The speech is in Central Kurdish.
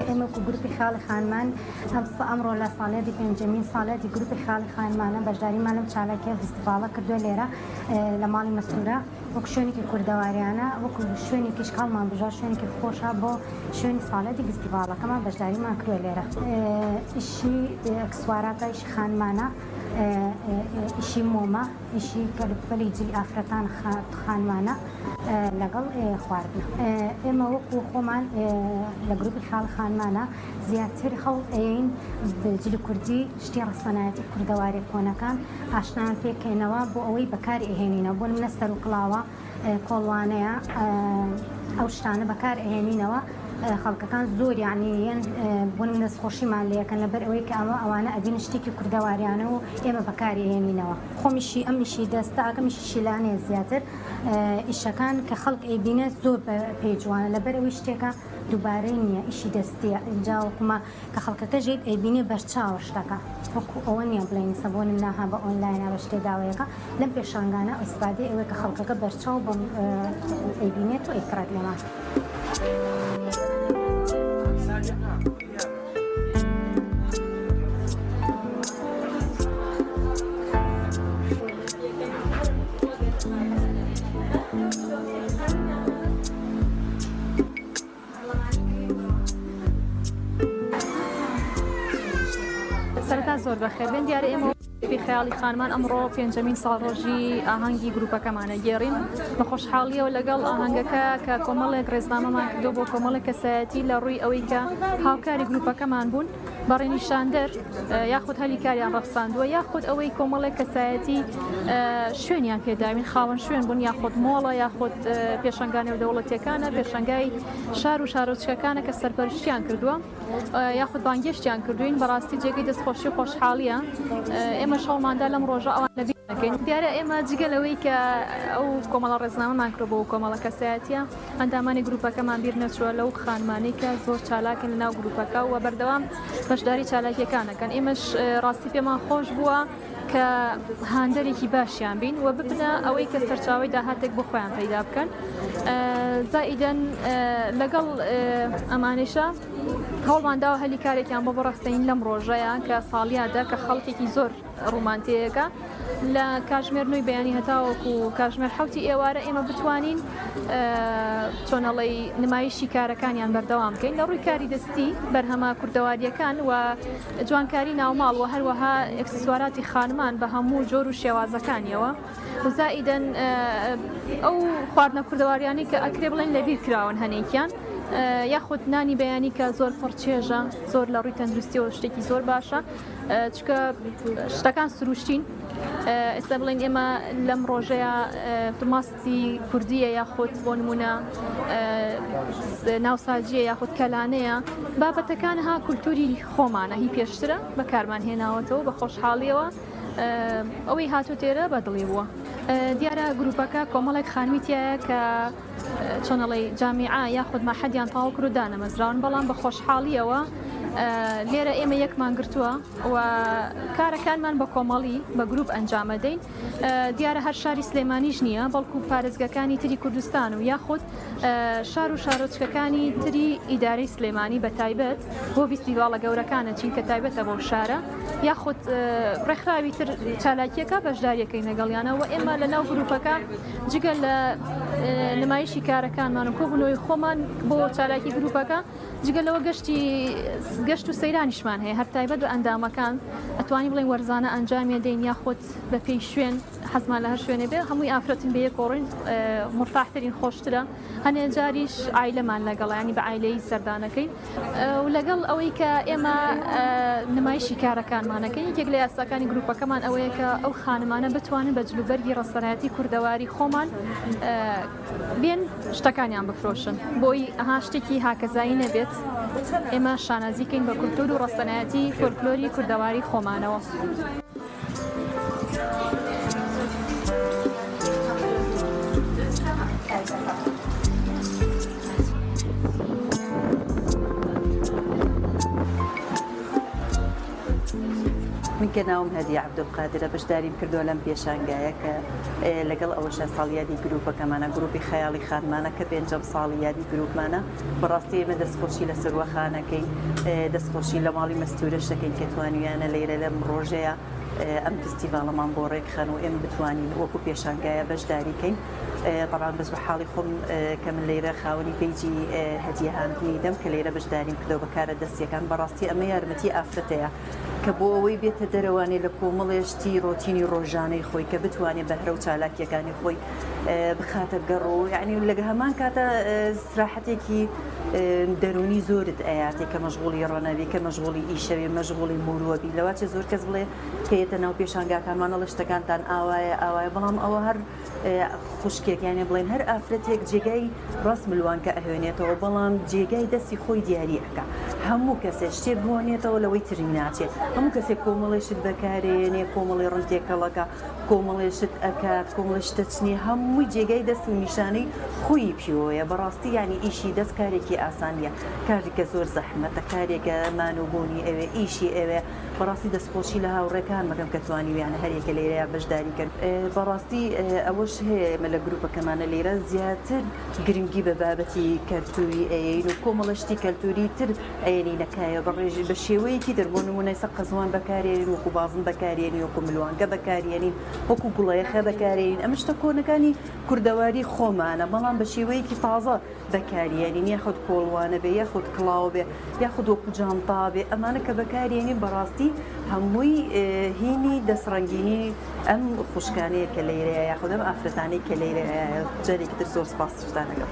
ئێمە وەکو گروپی خاڵی خانمان ئەمڕۆ لە ساڵیادی پێنجەمین ساڵیادی گروپی خاڵی خانمانە بەشداریمان لەم چالاکیە ڤیستیڤاڵە کردووە لێرە لە ماڵی مەستورە وەک شوێنێکی کوردەواریانە وەکو شوێنێکیش کاڵمان بژار شوێنێکی خۆشە بۆ شوێنی ساڵیادی ڤیستیڤاڵەکەمان بەشداریمان کردووە لێرە ئیشی ئەکسواراتە ئیشی خانمانە ئیشی مۆمە ئیشی کەلوپەلی جلی ئافرەتان خانمانە لەگەڵ خواردنە. ئێمە وەکو خۆمان لە گروپی خاڵ خانمانە زیاتر هەوڵ ئەیەین جلی کوردی شتی ڕەسەنایەتی کوردەواری کۆنەکان ئاشنایان پێکەینەوە بۆ ئەوەی بەکاری ئەهێنینەوە بۆ نمونە سەر و کڵاوە کۆڵوانەیە ئەو شتانە بەکار ئەهێنینەوە خەڵکەکان زۆر یعنی یەن بۆ نمونە دەستخۆشیمان لێکەن لەبەر ئەوەی کە ئەمە ئەوانە ئەبینن شتێکی کوردەواریانە و ئێمە بەکاری ئەهێنینەوە خۆمیشی ئەمیشی دەستە ئەکەمیشی شیلانەیە زیاتر ئیشەکان کە خەڵک ئەیبینێت زۆر پێی جوانە لەبەر ئەوەی شتێکە دووبارەی نییە ئیشی دەستیە ئینجا وەکومە کە خەڵکەکە ژێت ئەیبینێ بەرچاوە شتەکە وەکو ئەوە نییە بڵێین سە بۆ نمونە ها بە ئۆنلاینە بە شتێ داوەیەکە لەم پێشانگانە ئیسفادەی ئەوەیە کە خەڵکەکە بەرچاو بەم ئەیبینێت و ئەیکڕێت لێمان. سەرەتا زۆر بەخێربێن دیارە ئێمە گروپی خەیاڵی خانمان ئەمڕۆ پێنجەمین ساڵڕۆژی ئاهەنگی گروپەکەمانە گێڕین بە خۆشحاڵیەوە لەگەڵ ئاهەنگەکە کە کۆمەڵێک ڕێزنامەمان کردو بۆ کۆمەڵێک کەسایەتی لە ڕووی ئەوەی کە هاوکاری گروپەکەمان بوون بە ڕێنیشاندەر یاخود هەلی کاریان ڕەخساندووە یاخود ئەوەی کۆمەڵێک کەسایەتی شوێنیان پێداوین خاوەن شوێن بوون یاخود مۆڵە یاخود پێشەنگا نێودەوڵەتیەکانە پێشەنگای شار و شارۆچکەکانە کە سەرپەرشتیان کردووە یاخود بانگێشتیان کردوین بەڕاستی جێگەی دەستخۆشی و خۆشحاڵیە ئێمە شەوماندا لەم ڕۆژە ئەوان لەبیر نەکەین دیارە ئێمە جگە لەوەی کە ئەو کۆمەڵە ڕێزنامەمان کرد بۆ کۆمەڵە کەسایەتیە ئەندامانی گروپەکەمان بیر نەچووە لەو خانمانەی کە زۆر چالاکن لەناو گروپەکە و بەردەوام بەشداری چالاکیەکان ئەکەن ئێمەش ڕاستی پێمان خۆش بووە کە هاندەرێکی باشیان بین و ببنە ئەوەی کە سەرچاوی داهاتێک بۆ خۆیان پەیدا بکەن زائیدەن لەگەڵ ئەمانیشە هەوڵمان داوە هەلی کارێکیان بۆ بڕەخسێنین لەم ڕۆژەیە کە ساڵیادە کە خەڵکێکی زۆر ڕوومان تێیەکە لە کاژمێر نۆی بەیانی هەتاوەکو کاژمێر حوتی ئێوارە ئێمە بتوانین چۆنەڵی نمایشی کارەکانیان بەردەوام بکەین لە ڕووی کاری دەستی بەرهەمە کوردەواریەکان و جوانکاری ناوماڵ و هەروەها ئێکسسواراتی خانمان بە هەموو جۆر و شێوازەکانیەوە و زائیدەن ئەو خواردنە کوردەواریانەی کە ئەکرێ بڵێن لەبیر کراون هەنێکیان یاخود نانی بەیانی کە زۆر پڕ چێژە زۆر لە ڕووی تەندروستیەوە شتێکی زۆر باشە چکە شتەکان سروشتین ئێستا بڵێن ئێمە لەم ڕۆژەیە ماستی کوردیە یاخود بۆ نمونە ناوساجیە یاخود کەلانەیە بابەتەکان ها کولتوری خۆمانە هی پێشترە بەکارمان هێناوەتەوە بە خۆشحاڵیەوە ئەوەی هاتوو تێرە بەدڵی بووە دیارە گروپەکە کۆمەڵێک خانمی تایە کە چۆن ئەڵێی جامیعە یاخود مەعهەدیان تەواو کرد و دانەمەزراون، بەڵام بە خۆشحاڵییەوە لێرە ئێمە یەکمان گرتووە و کارەکانمان بە کۆمەڵی بە گروپ ئەنجامەدەین. دیارە هەر شاری سلێمانیش نییە، بەڵکو پارێزگەکانی تری کوردستان و یاخود شار و شارۆچکەکانی تری ئیدارەی سلێمانی بە تایبەت بۆ ڤیستیڤاڵە گەورەکانە چین کە تایبەتە بەو شارە یاخود ڕێکخراوی تر چالاکیەکە بەشداریەکەین لەگەڵیانە و ئێمە لەناو گروپەکە جگە لە نمایشی کارەکانمان و کۆبوونەوەی خۆمان بۆ چالاکی گروپەکە جگە لەوە گەشتی گەشت و سەیرانیشمان هەیە هەر تایبەت بە ئەندامەکان ئەتوانی بڵێن وەرزانە ئەنجامیە دەین یاخود بە پێی شوێن حەزمان لە هەر شوێنێ بێ هەمووی ئافرەتن بە یەکۆڕین مرتاحترین خۆشترە هەنێ جاریش عایلەمان لەگەڵە ینی بە عایلەیی سەردانەکەین و لەگەڵ ئەوەی کە ئێمە نمایشی کارەکانمانەکەین یەکێک لە یاساکانی گروپەکەمان ئەوەیە کە ئەو خانمانە بتوانن بە جلوبەرگی ڕەسەنایەتی کوردەواری خۆمان. بێن شتەکانیان بفرۆشن بۆی ئەها شتێکی هاکەزایی نەبێت ئێمە شانازی کەین بە کولتوور و ڕەسەنایەتی فۆلکلۆری کوردەواری خۆمانەوە. من کە ناوم هەدیە عەبدولقادرە بەشداریم کردووە لەم پێشانگایە کە لەگەڵ ئەوەشا ساڵیادی گروپەکەمانە گروپی خەیاڵی خانمانە کە پێنجەم ساڵی یادی گروپمانە بەڕاستی ئێمە دەستخۆشی لە سروە خانەکەین دەستخۆشی لە ماڵی مەستورەش دەکەین کە توانیویانە لێرە لەم ڕۆژەیە ئەم فستیڤاڵەمان بۆ ڕێکخەن و ئێمە بتوانین وەکو پێشانگایە بەشداری کەین تەبعەن بەس بە حاڵی خۆم کە من لێرە خاوەنی page ی هەدیە handmade م کە لێرە بەشداریم کردەوە بە کارە دەستیەکان بەڕاستی ئەمە یارمەتی ئافرەتەیە کە بۆ ئەوەی بێتە دەرەوانێ لە کۆمەڵێ شتی ڕۆتینی ڕۆژانەی خۆی کە بتوانێ بەهرە و چالاکیەکانی خۆی بخاتە گەڕ و یعنی لەگە هەمان کاتە سراحەتێکی دەرونی زۆرت ئەیاتێ کە مەشغوڵی ڕەنەبی کە مەشغوڵی ئیشەوێ مەشغوڵی موروەبی لەواچێ زۆر کەس بڵێ کە یەتە ناو پێشانگاکانمان ئەڵێ شتەکانتان ئاوایە ئاوایە بەڵام ئەوە هەر خوشکێک یانێ بڵێن هەر ئافرەتێک جێگای ڕاست ملوانکە ئەهێنێتەوە بەڵام جێگای دەستی خۆی دیاری ئەکا هەموو کەسێ شتێ بهۆنێتەوە لەوەی تری ناچێ هەموو کەسێک کۆمەڵێ شت بەکارێنێ کۆمەڵی ڕەنگ تێکەڵەکە کۆمەڵێ شت ئەکات کۆمەڵێ شتە چنێ هەمووی جێگای دەست و نیشانەی خۆی پیوەیە بەڕاستی یانی ئیشی دەست کارێکی ئاسان نییە کارێکە زۆر زەحمەتە کارێکە مانوبوونی ئەوێ ئیشی ئەوێ بەڕاستی دەستخۆشی لە هاوڕێکانم ئەکەم کە توانیویانە هەریەکە لێرەیا بەشداری کەن. بەڕاستی ئەوەش هەیە ئێمە لە گروپەکەمانە لێرە زیاتر گرنگی بە بابەتی کەلتوری ئەیەین و کۆمەڵە شتی کەلتوری تر ئەیەنینە کایەوە بە ڕێژ بە شێوەیەکی تر بۆ نمونە ئێستا قەزوان بەکارێنین وەکو بازن بەکارێنین وەکو ملوانکە بەکارێنین وەکو گوڵەیەخە بەکارێنین ئەمە شتە کۆنەکانی کوردەواری خۆمانە بەڵام بە شێوەیەکی تازە بەکاریێنین یاخود کۆڵوانە بێ یاخود کڵاو بێ یاخود وەکو جانتا بێ ئەمانە کە بەکارێنین بەڕاستی هەمووی هینی دەستڕەنگینی ئەم خوشکانەیە کە لێرەیە یاخود ئەم ئافرەتانەی کە لێرەیە جارێکی تر زۆر سپاستان ئەکەم.